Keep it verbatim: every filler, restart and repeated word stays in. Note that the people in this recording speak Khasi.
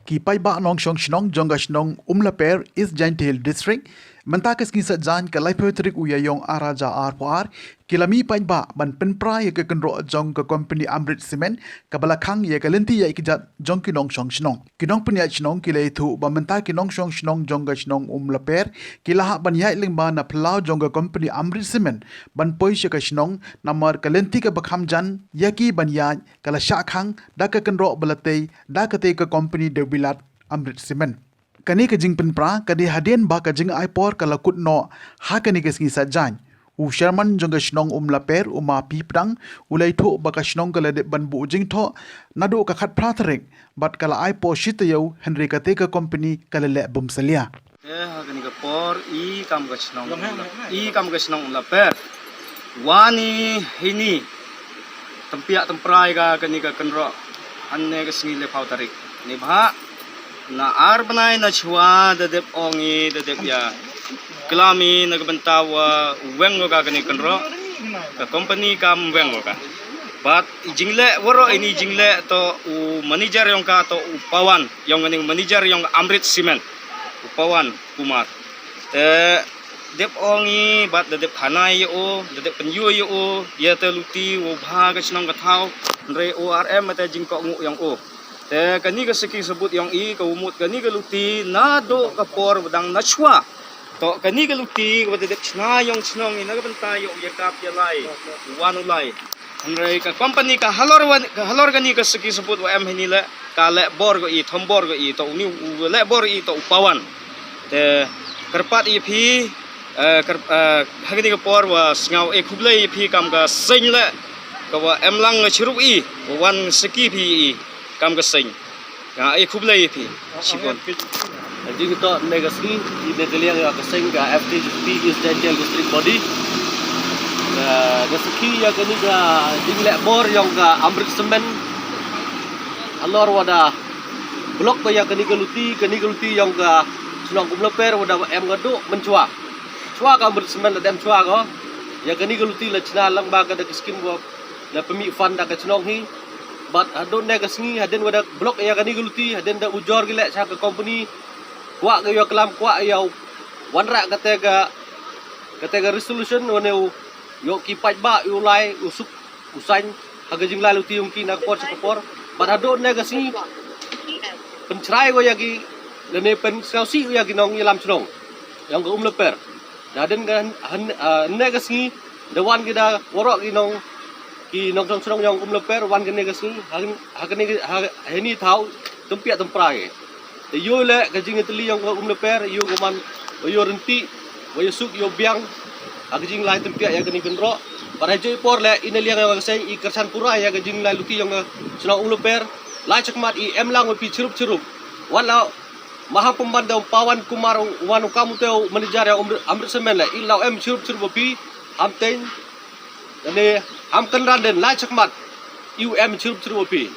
Ki paidbah nongshong shnong jong ka shnong Umlaper, East Jaintia Hills District, mynta ka sngi Saitjaiñ ka laiphew tarik u Ïaïong ar hajar arphew ar, ki la mih paidbah ban pynpra ïa ka kynroh jong ka kompani Amrit Cement kaba la khang ïa ka lynti ïaid kjat jong ki nongshong shnong. Ki nongpynïaid shnong ki la ïathuh ba mynta ki nongshong shnong jong ka shnong Umlaper ki la hap ban ïaid lyngba na phyllaw jong ka kompani Amrit Cement ban poi sha ka shnong, namar ka lynti kaba kham jan ïa ki ban ïaid ka la shah khang da ka kynroh ba la tei da katei ka kompani Dewilat Amrit Cement. Kane ka jingpynpra ka dei hadien ba ka jingai por ka la kut noh ha kane ka sngi Saitjaiñ. U chairman jong ka shnong Umlaper, u Ma P Pdang, u la ïathuh ba ka shnong ka la dep ban buh jingthoh naduh ka khatphra tarik bad ka la ai por shi taïew, hynrei katei ka kompani ka la leh bymsalia. Eh, ha kane ka por i kam ka shnong, i kam ka shnong Umlaper. Wan i hini tympiak tympra ïa ka kane ka kynroh hangne ka sngi laiphew tarik. Ni bha na ar bnai na chwa da dep ong i, da dep ïa klam i na ka bynta wa u weng wa ka kane ka kynroh, ka kompani kam weng wa ka. Bad i jingleh, waroh ini jingleh to u manager yong ka to u Pawan, yong kane u manager yong Amrit Cement, u Pawan Kumar. Te dep ong i bad da dep khana ïa u, da dep pynïoh ïa u ïa te luti wa bha ka shnong ka thaw, hynrei u R M te jingkohnguh yong u. Te kane ka saki sabut yong i ka u mut kane ka luti naduh ka por ba dang na chwa. To kane ka luti kaba da dep chna yong shnong i na ka bynta ïa u ïakap ïa lai, u wan u lai. Hynrei ka kompani ka halor wan, ka halor kane ka saki sabut wa em hini le, ka leh bor ko i, thombor ko i, to uni u leh bor i to u Pawan. Te kyrpad ïa phi, eh, kyr-, eh, ha kane ka por wa sngew e khublei ïa phi kam ka seng le, ka wa em lang nga chirup i, wa wan saki phi i kam ka seng. Nga e khublei ïa phi shibun. Jingtoh ne ka sngi, i ne ka liang ïa ka seng ka F T G P East Jaintia District Body. Ka, ka saki ïa kane ka jingleh bor yong ka Amrit Cement. Halor wa da block ba ïa kane ka luti, kane ka luti yong ka shnong Umlaper wa da em nga duh mynchwa. Chwa ka Amrit Cement la dem chwa ko. Ïa kane ka luti la chna lang ba ka da ka skim ko. La pynmih fund da ka shnong hi. Bad hadien ne ka sngi, hadien wa da block ïa kane ka luti, hadien da ujor ki leh sha ka kompani. Kwah ka ïa klam, kwah ïa wanrah kata ka, kata ka resolution wa ne u ïoh ki paidbah u lai u suk u saiñ ha ka jinglai luti yong ki na ka por sha ka por. Bad hadien ne ka sngi pynchrai wa ïa ki, lane pynsngewsih ïa ki nongïalam shnong yong ka Umlaper. Da dang ka han, ah, ne ka sngi da wan ki da waroh ki nong, ki nongshong shnong yong Umlaper, wan kane ka sngi ha, ha kane ka, ha, ha ini thaw tympiak tympra ki. Te ïoh le ka jingïatylli yong ka Umlaper, ïoh ka man, ïoh ryntih, ïoh suk, ïoh biang ha ka jinglai tympiak ïa kane ka kynroh. Bad ha joi por le i ne liang yong ka seng i kyrshan pura ïa ka jinglai luti yong ka shnong Umlaper. Lai chakmat i em lang wa phi chirup chirup. Wan la Maha pynban da u Pawan Kumar, u wan u kam u te u manager ïa Amrit, Amrit Cement le, i la em chirup chirup wa phi, ham teng, ne ham kynran den, lai chakmat, i u em chirup chirup wa phi.